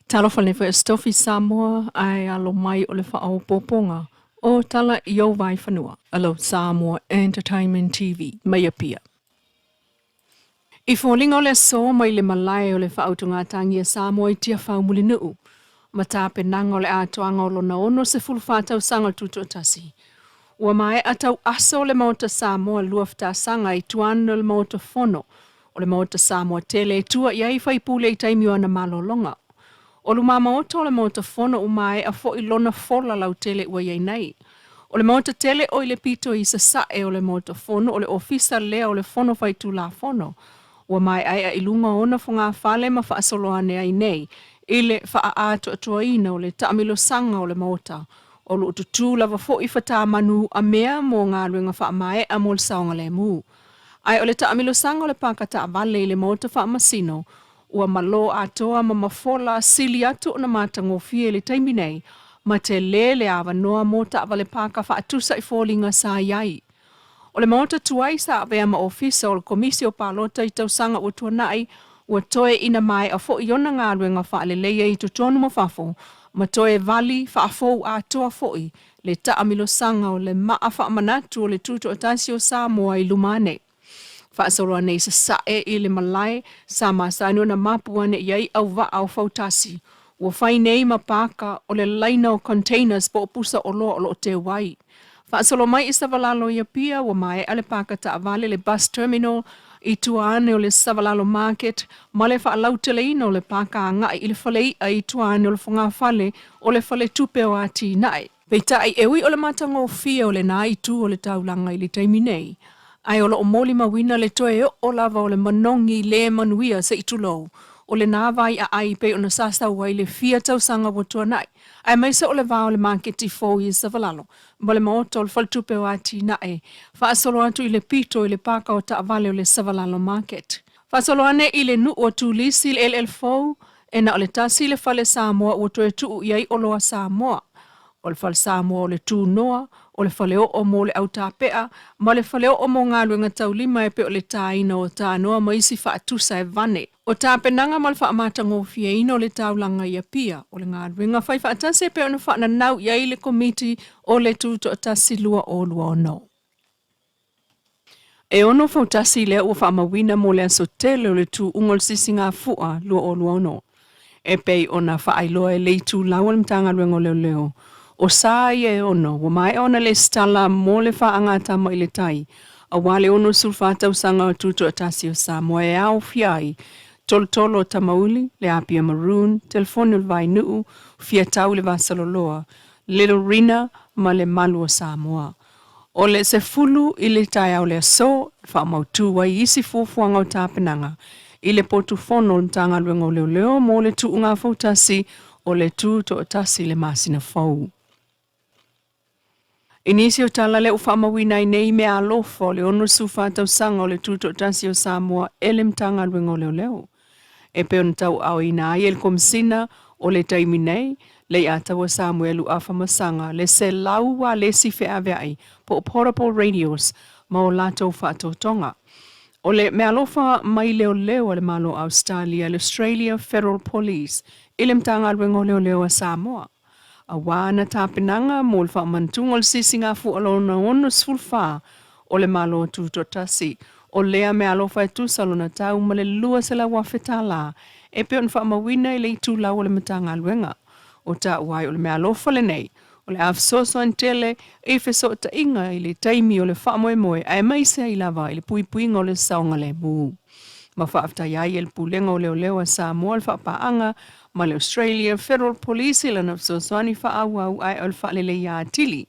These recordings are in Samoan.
Talofa nei foi a Stofi Samoa ae alo mai o le faaopoopoga o tala i ou vaefanua. Hello Samoa Entertainment TV mai Apia. I foliga o le aso mai le malae o le faautugatagi a Samoa i Tiafau Mulinuu ma tapenaga o le atoaga o lona 64 tausaga o le Tutoatasi, ua maea tau aso le Maota Samoa luafatasaga i tua ane o le Maota Fono o le Maota Samoa tele e tua i ai faipule i taimi o ana malologa. O lumamaota o le Maota Fono ua maea foi lona fola lautele ua i ai nei. O le Maota tele o i le pito i sasae o le Maota Fono o le Ofisa lea o le Fono Faitulafono ua maeaea i luga o ona fogafale ma faasolo ane ai nei i le faaatoatoaina o le taamilosaga o le Maota o loo tutū lava foi fatāmanu amea mo galuega faamaea mo le saogalemu. Ae o le taamilosaga o le paka taavale i le Maota Faamasino ua malo atoa ma mafola sili atu ona matagofie i le taimi nei ma telē le avanoa mo taavale paka faatusa i foliga sa i ai. O le Maota tuai sa avea ma Ofisa o le Komisi o Palota i tausaga ua tuanai ua toe ina maea foi ona galuega faaleleia i totonu ma fafo ma toe vali faafou atoa foi le taamilosaga o le maa faamanatu o le Tutoatasi o Samoa i luma ane. Faasolo ane i sasae i le malae sa masani ona mapu ane i ai auvaa o fautasi ua fai nei ma paka o le laina o containers po o pusa oloa o loo teu ai. Faasolo mai i Savalalo i Apia ua maea le paka taavale le bus terminal i tua ane o le Savalalo Market ma le faalauteleina o le paka agai i le falei'a i tua ane o le fogafale o le Faletupe o Atinae. Peitai e ui o le matagofie o lenā itu o le taulaga i le taimi nei, ae o loo molimauina le toe oo lava o le manogi le manuia se i tulou o lenā vai aai pei ona sasau ai le fia tausaga ua tuanai, aemaise o le va o le maketi fou i Savalalo ma le maota o le Faletupe o Atinae, faasolo atu i le pito i le paka o taavale o le Savalalo Market. Faasolo ane i le nuu o Tulisi le eleele fou, e na o le tasi le fale Samoa ua toe tuu i ai oloa Samoa. O le fale Samoa o le tunoa, o le faleoo mo le autapea, ma le faleoo mo galuega taulima e pei o le tāina o tanoa ma isi faatusa e vane. O tapenaga ma le faamatagofieina o le taulaga i Apia, o le galuega fai faatasi e pei ona faananau i ai le Komiti o le Tutoatasi 2026. E ono fautasi lea ua faamauina mo le aso tele o le tuuga o le Sisigafua 2026. E pei ona faailoa e le itulau o le Matagaluega o Leoleo, o sa ia e ono ua maea ona lesitala mo le faagatama i le tai aua le 64 tausaga o Tutoatasi o Samoa e aofia ai Tolotolo o Tamauli, le Apia Maroon, Telefoni o le Vainuu, Fiatau i le Vasaloloa, Little Rina ma le Malu o Samoa. O le 10 i le taeao le aso, e faamautu ai isi fuafuaga o tapenaga i le potu fono o le Matagaluega o Leoleo mo le tuuga fautasi o le Tutoatasi i le masina fou. I nisi o tala lea ua faamauina ai nei meaalofa o le 64 tausaga o le Tutoatasi o Samoa e le Matagaluega o Leoleo, e pei ona tauaaoina ai e le Komesina o le taimi nei, Leiataua Samuelu Afamasaga, le 100 ualesi feaveai po o portable radios ma o latou faatotoga. O le meaalofa mai leoleo a le Malo o Ausetalia, le Australia Federal Police, i le Matagaluega o Leoleo a Samoa, aua ana tapenaga mo le faamanatuga o le Sisigafua lona 64 o le Malo Tutoatasi. O lea meaalofa e tusa lona tau ma le $200,000 e pei ona faamauina i le itulau o le Matagaluega. O taua ai o le meaalofa lenei o le a fesoasoani tele i fesootaiga i le taimi o le faamoemoe aemaise ai lava i le puipuiga o le saogalemu. Ma faafetai ai e le Pulega o Leoleo a Samoa le faapaaga ma le Australia Federal Police i lana fesoasoani faaauau ae o le faaleleia atili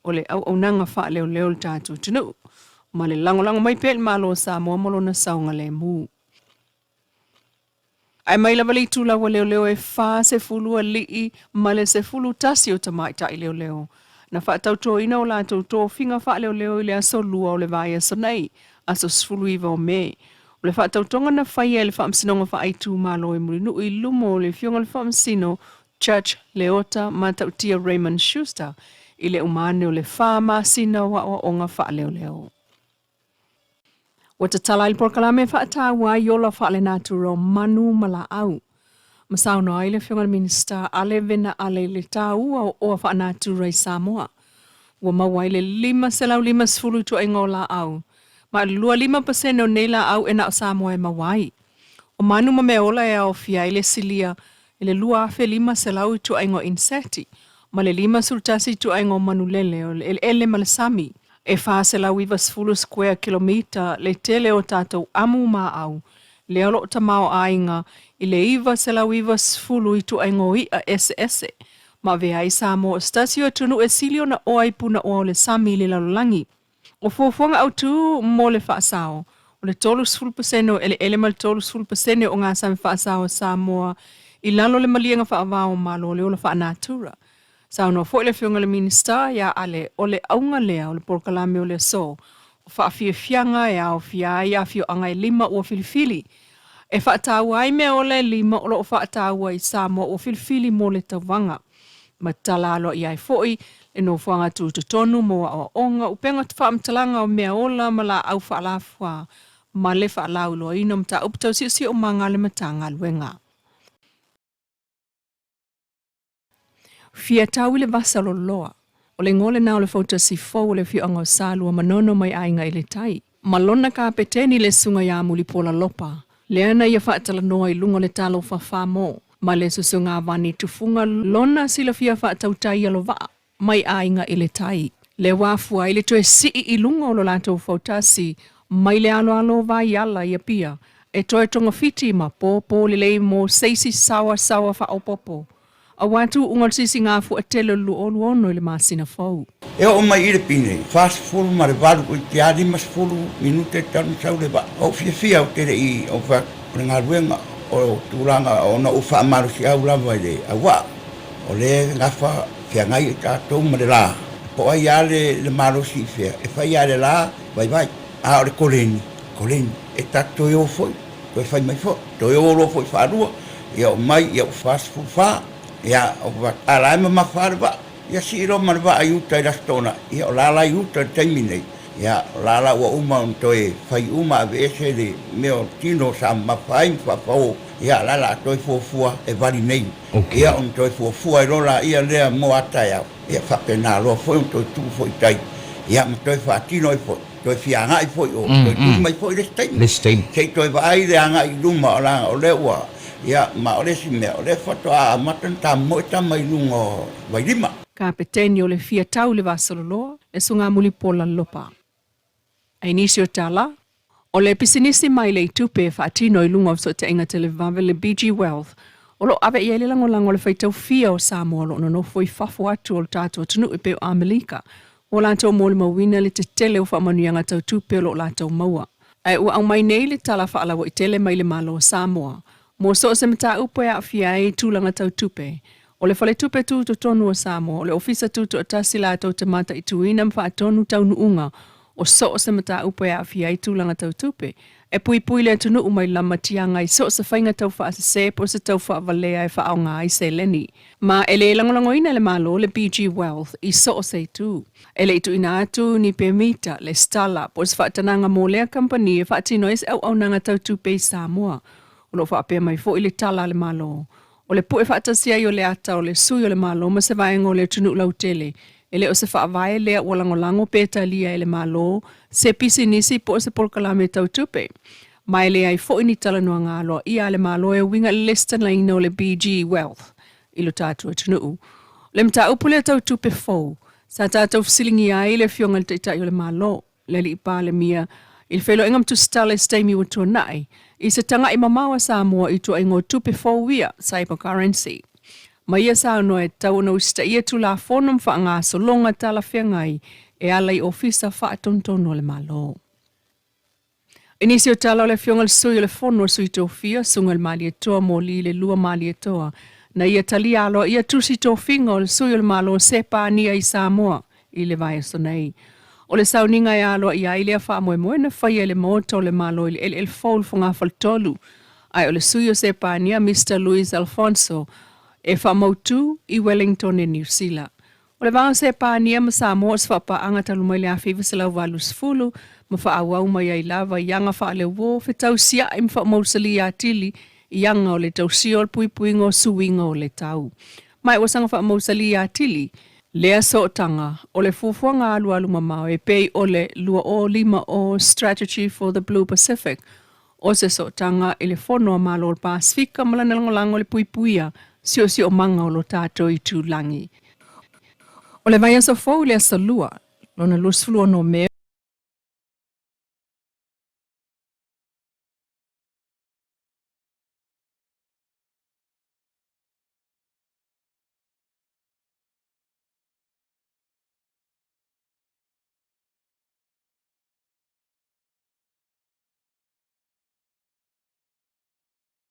o le auaunaga faaleoleo o le tatou atunuu ma le lagolago mai pea i le Malo o Samoa ma lona saogalemu. Ae mai lava le itulau a leoleo e 40 alii ma le 11 o tamaitai leoleo na faatautoina o latou tofiga faaleoleo i le aso Lua o le vaiaso nei, aso 19 o Me. O le faatautoga na faia e le Faamasinoga Faaitumalo i Mulinuu i luma o le Afioga i le Faamasino Judge Leota Matautia Raymond Schuster i le uma ane o le fa masina o aoaoga faaleoleo. Ua tatala ai le polokalame e faataua ai ola faalenatura o manu ma laau. Ma saunoa ai le Afioga i le Minisita Ale Vena Ale i le taua o oa faanatura i Samoa. Ua maua ai le 550 ituaiga o laau, ma o le 25% o nei laau e na o Samoa e maua ai. O manu ma meaola e aofia ai le silia i le 2,500 ituaiga o iniseti, ma le 51 ituaiga o manulele o le eleele ma le sami. E 490 square kilomita le tele o tatou amu ma aau, lea o lo o tamaoaiga i le 990 ituaiga o i'a eseese, ma avea ai Samoa o se tasi o atunuu e sili ona oa i punaoa o le sami i le lalolagi. O fuafuaga autū mo le faasao, o le 30% o eleele ma le 30% o ogasami faasao a Samoa i lalo o le maliega faava o Malo o le ola faanatura. Saunoa foi le Afioga i le Minisita ia Ale, o le auga lea o le polokalame o le aso, o faafiafiaga e aofia ai afioaga e lima ua filifili e faataua ai meaola e lima o lo o faataua i Samoa ua filifili mo le tauvaga. Ma tatala aloaia ai foi le nofoaga tutotonu mo aoaoga, upega faamatalaga o meaola ma laau faalafua, ma le faalauiloaina o mataupu tau siosiomaga a le Matagaluega. Fia tau i le vasa loloa. O le igoa lena o le fautasi fou o le afioaga o Salua Manono mai Aiga i le Tai, ma lona kapeteni le Susuga ia Mulipola Lopa, lea na ia faatalanoa i luga o le Talofa Famo ma le Susuga Vani Tufuga lona silafia faatautai alovaa mai Aiga i le Tai. Lea ua afua ai le toe sii i luga o lo latou fautasi mai le aloalo o Vaiala i Apia e toe togafiti ma pōpō lelei mo se isi saoasaoa faaopoopo aua tuuga o le Sisigāfuatele o le 2026 i le masina fou. E oo mai i le pine, 48 i te a 50 minute talu ona sau le vaa. Ou fiafia ou te le i ou fai atu, o le galuega o tulaga ona ou faamalosiau lava i le auaa, o lea e gafa feagai tatou ma le la, po o ai lava le malosi i fea, e fai lava e le la vaivai. A o le koleni, koleni, e ta te toe o foi, toe fai mai foi, toe o loa foi faalua, ia oo mai, ia ua 44, ia, a o la e mamafa lava le vaa. Ia sii loa ma le vaa i uta i le Aso Toonai, ia o la la i uta i le taimi nei, ia o la la ua uma ona toe fai uma aveese le mea o le tino sa mamafa ai ma faafao, ia o la la a toe fuafua e vali nei. Ia ona toe fuafua ai loa laia lea mo a taeao, ia faapena loa foi ona toe tuu foi i tai, ia ma toe faatino ai foi, toe fia agai foi o, toe tui mai foi le isi taimi, se i toe vaai le agai i luma o la o lea ua, ia ma o le isi mea, o lea faatoa amata ona tamoe tama i luga o Vailima. Kapeteni o le Fia Tau i le Vasololoa, le Susuga Mulipola Lopa. A i nisi o tala, o le pisinisi mai le itupe e faatino i luga o fesootaiga televave le BG Wealth, o lo o ave i ai le lagolago a le faitau fia o Samoa o lo o nonofo i fafo atu o le tatou atunuu e pei o Amelika, ua latou molimauina le tetele o faamanuiaga tau tupe o lo o latou maua. Ae ua aumai nei le tala faalauaitele mai le Malo o Samoa mo so o se mataupu e aafia ai tulaga tau tupe. O le Faletupe Tutotonu o Samoa, o le Ofisa Tutoatasi latou te mataituina ma faatonu taunuuga o so o se mataupu e aafia ai tulaga tau tupe, e puipui le atunuu mai lamatiaga i so o se faiga tau faasese po o se tau faavalea e faaaoga ai seleni. Ma e le lagolagoina e le Malo le BG Wealth i so o se itu. E le i tuuina atu ni pemita, lesitala, po o se faatanaga mo lea kamupani e faatino ai se auaunaga tau tupe i Samoa. O lo o faapea mai foi le tala a le Malo, o le pue faatasi ai o le ata o le sui o le Malo ma se vaega o le atunuu lautele, e le o se faavae lea ua lagolago pe talia e le Malo se pisinisi po o se polokalame tau tupe. Ma e leai foi ni talanoaga aloaia a le Malo e uiga i le lesitalaina o le BG Wealth i lo tatou atunuu. O le mataupu lea tau tupe fou, sa tatou fesiligia ai le Afioga i le Taitai o le Malo, le Alii Palemia, i le feiloaiga ma Tusitala i se taimi ua tuanai, i se taga'i mamao a Samoa i ituaiga o tupe fou ia, cyber currency. Ma ia saunoa e tatau ona usitaia Tulafono ma faagasologa talafeagai e ala i Ofisa Faatonutonu a le Malo. I nisi o tala o le Afioga i le Sui o le Fono a Sui Tofia, Susuga i le Malietoa Moli le Lua Malietoa, na ia talia aloaia tusi tofiga o le Sui o le Malo Sepania i Samoa i le vaiaso nei. O le sauniga e aloaia ai lea faamoemoe na faia e le Maota o le Malo i le eleele fou i le Fogafaletolu, ae o le Sui o Sepania Mister Luis Alfonso e faamautu i Wellington e Niu Sila. O le va o Sepania ma Samoa o se faapaaga talu mai le 1980 ma faaauau mai ai lava i aga faaleuo, fetausia'i ma faamausalia atili i aga o le tausia o le puipuiga o suiga o le tau. Ma ua saga faamausalia atili lea sootaga o le fuafuaga alualu mamao e pei o le 2050 Strategy for the Blue Pacific, o se sootaga i le Fono a Malo o le Pasefika ma lana lagolago i le puipuia siosiomaga o lo tatou itulagi. O le vaiaso fou i le aso Lua, lona 26 o Me.